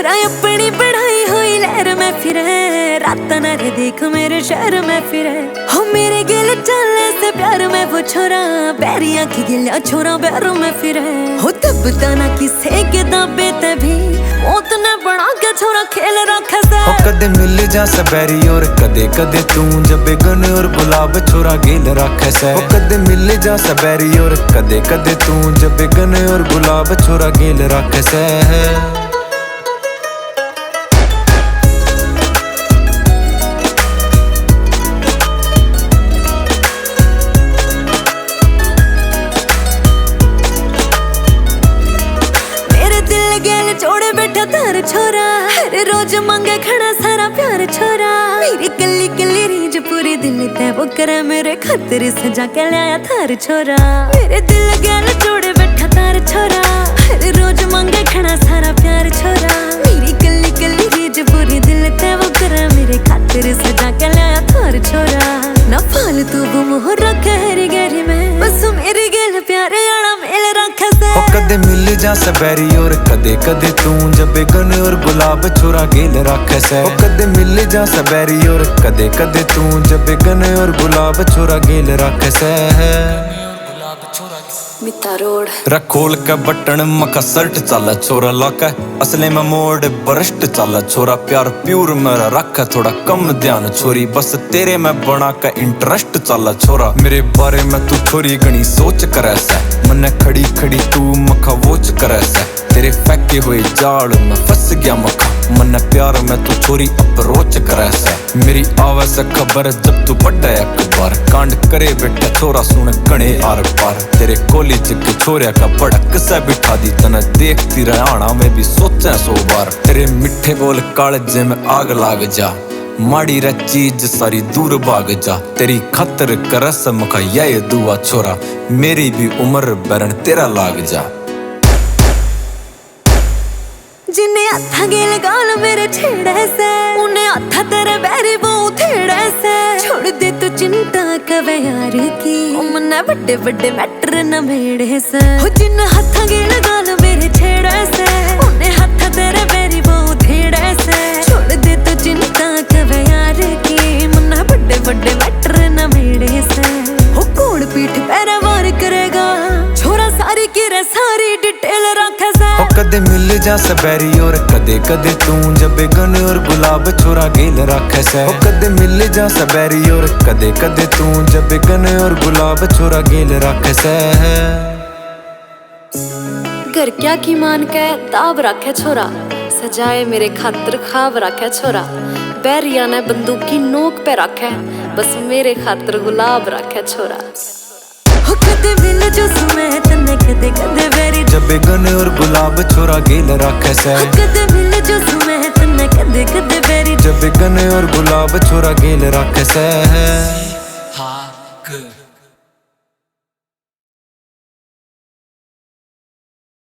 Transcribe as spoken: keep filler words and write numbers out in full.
अपनी बढ़ाई हुई लहर में फिरे, रात ना रे देख मेरे शहर में फिरे। हो मेरे गेल चाले से प्यार में वो छोरा, बैरिया की गिल्या छोरा बैर में फिरे। हो तब तना किसे के दाबे ते भी, मौत ने बना के छोरा खेल रखे से। हो कदे मिल जा सबैरी और कदे कदे तू, जब गन और गुलाब छोरा गेल रखे से। हो कदे मिल जा सबैरी और कदे कदे तू, जब गन और गुलाब छोरा गेल रखे से। मेरे दिल गेल जोड़े बैठा तार छोरा, हर रोज मांगे घना सारा प्यार छोरा। मेरी कल्ली कल्ली रीझ पूरी दिल ते वो करे, मेरे खातिर सजा के लाया थार छोरा। मेरे दिल गेल जोड़े बैठा तार छोरा, हर रोज मांगे घना सारा प्यार छोरा। मेरी कल्ली कल्ली रीझ पूरी दिल ते वो करे, मेरे खातिर सजा के लाया थार छोरा। ना फालतू वो मोह रखे हरी गहरी में, बस मेरी गेल प्यारे आला मेल रखे से। ओ कदे मिल जा सबैरी और कदे कदे तू, जब गन और गुलाब छोरा गेल रखे से। ओ कदे मिल जा सबैरी और कदे कदे तू, जब गन और गुलाब छोरा गेल रखे से। मिता रोड। रे खोल के बटन मखा शर्ट चाला छोरा लाके, असले में मोड़ भ्रष्ट चाला छोरा, प्यार प्यूर में रखे थोड़ा कम ध्यान छोरी, बस तेरे में बना के इंटरेस्ट चाला छोरा। मेरे बारे में तू छोरी घणी सोच करे से, मन्ने खड़ी खड़ी तू मखा वॉच करे से, तेरे फेंके हुए जाल में फंस गया मखा, मन्ने प्यार में तू छोरी अप्रोच करे से। मेरी आवे से खबर जब तू पढ़े अखबार, कांड करे बैठा छोरा सुन घणे आर पार। तेरे कॉलेज के छोरिया का भड़क से बिठा दी, तने देखती रहना में भी सोचे सौ बार। तेरे मीठे बोल कालजे में आग लाग जा, माड़ी रे चीज सारी दूर भाग जा। तेरी खातर करे से मखा ये दुआ छोरा, मेरी भी उम्र बैरन तेरा लाग जा। जिन्ने हाथा गेल गाल मेरे छेड़े से, उन्ने हाथा तेरे बैरी वो उथेड़े से। छोड़ दे तू चिंता कवे यार की, ओ मन्ने बड़े बड़े मैटर न मेड़े से। हो जिन्ने हाथा गेल गाल मेरे छेड़े से, उन्ने हाथा तेरे बैरी वो उथेड़े से। छोड़ दे तू चिंता कवे यार की, मन्ने बड़े बड़े मैटर न मेड़े से। हो कौन पीठ पैरा वार करेगा, छोरा सारी की रे सारी डिटेल रखे से। ओ कदे मिल जा सबैरी और कदे कदे तू, जब गन और गुलाब छोरा गेल रखे से। ओ कदे मिल जा सबैरी और कदे कदे तू, जब गन और गुलाब छोरा गेल रखे से। घर क्या की मान के ताब रखे छोरा, सजाए मेरे खातर खाब रखे छोरा। बैरिया ने बंदूक की नोक पे रखे, बस मेरे खातर गुलाब रखे छोरा। हो कदे मिल जो सुमे तन्ने कदे कदे बैरी, जब गन और गुलाब छोरा गेल रखे से। हो कदे मिल जो सुमे तन्ने कदे कदे बैरी, जब गन और गुलाब छोरा गेल रखे से। हाँ, क-